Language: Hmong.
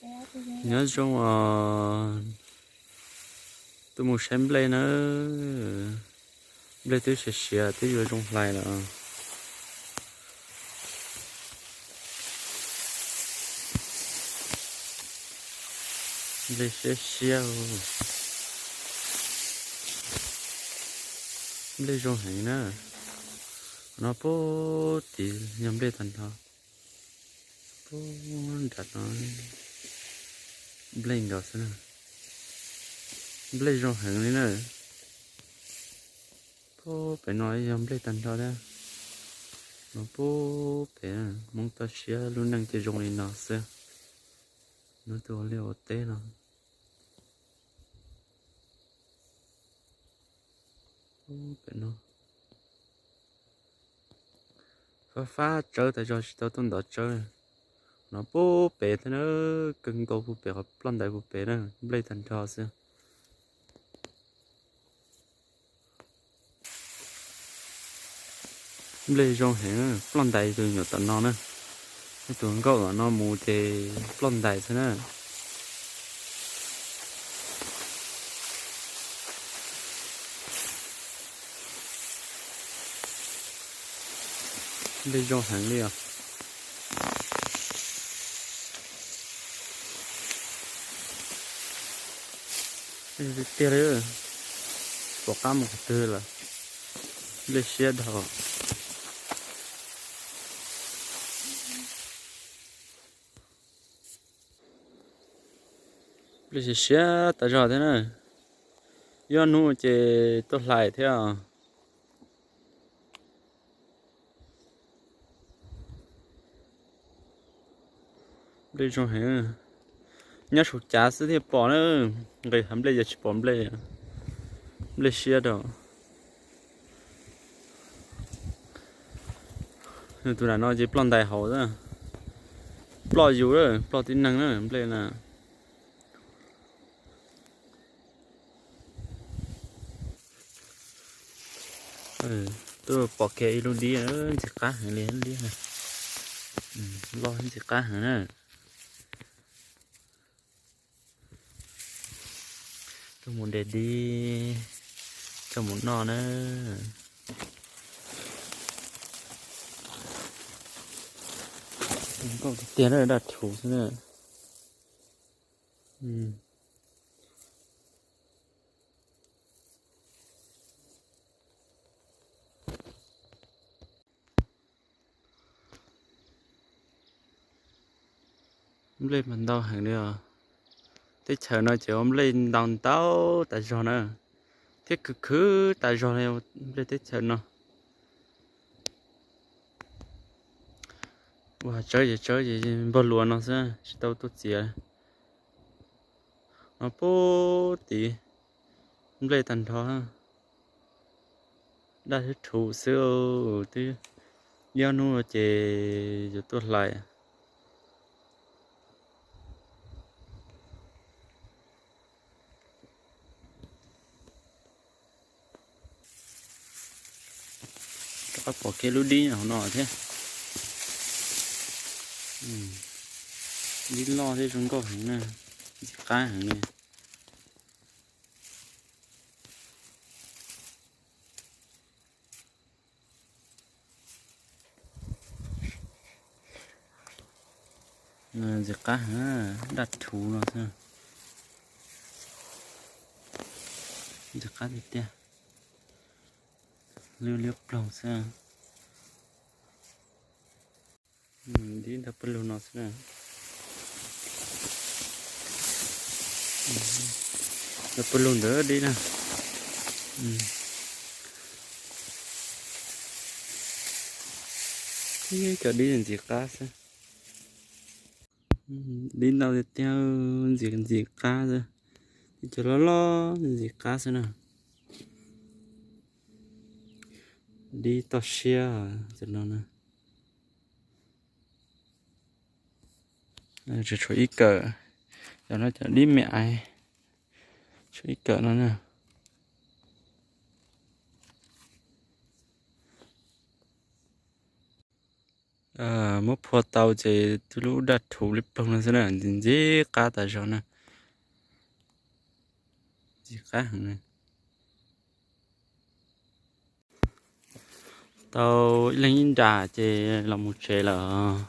Nyob zoo os, tuaj mus saib nplej na. Nplej twb siav siav twb yuav zoo hlais lawm. Nplej siab siab, nplej zoo heev na. No puag tim yog nplej tag nrho. Puag nram no nplej nkaus xwb na. Nplej zoo heev li na. Puag pem no yog nplej tag nrho thiab. No puag pem, Hmoob toj siab lub neej ces zoo li no xwb. Hnub tuaj ua liaj ua teb no. Pem no fab fab tsawb tas zog tsis tau tuaj ntov tsawb. No puag pem thiab na, kawg nkaus puag pem qhov ploj ntais puag pem na, nplej tag nrho xwb. Nplej zoo heev, ploj ntais tus nyuam tom no na. Tus nkauj tom no mus ces ploj ntais xwb na. Nplej zoo heev li os. Tiag tiag li, tsis pom qab mus qhov twg lawm. Nplej siab dhau. Nplej siab siab tas zog thiab na. Ib ob hnub ces tuaj hlais thiab. Nplej zoo heev. Nyob saum cav xwb thiaj pom na, nqis hav nplej ces tsis pom nplej. Nplej siab rau. Tus nram no ces ploj ntais hauv, ploj yus, ploj tib neeg na nplej na. Tuaj pom kiag ib lub dib ntxim qab heev li, dib loj ntxim qab heev na. Tuaj mus de dib coj mus noj na. Zoo nkauj tiag tiag na, daj rhuv xwb na. Nplej mas ntau heev li os. Teb chaws no ces ua nplej ntau ntau tas zog na, thiab khwv khwv tas zog li nplej teb chaws no. Ua tsawb ces tsawb ces npog luas no xwb, tsis tau tuaj txiav. No puag tid nplej tag nrho, daj rhuv xwb, twb ib ob hnub ces yuav tuaj hlais. Rov qab pom kiag lub dib hauv no thiab. Dib loj thiab zoo nkauj heev na, ntxim qab heev li. Ntxim qab heev, daj rhuv no xwb. Ntxim qab tiag tiag. Liab liab ploog xwb. Dib ntawd pawg lug no xwb na. Ntawd pawg lug ntawd dib na. Ib cov dib ntxim qab xwb. Dib ntau tiag tiag, ntxim ntxim qab xwb. Ib cov loj loj ntxim qab xwb na. Dib toj siab cov no na. Tseem tshuav ib kawm, cov no cov dib me aiv, tshuav ib kawm no na. Muab phua tau ces twb lub daj rhuv li ploog no xwb na, ntxim ntxim qab tas zog na. Ntxim qab heev. Tau ib leeg ib nra ces los mus tsev lawm.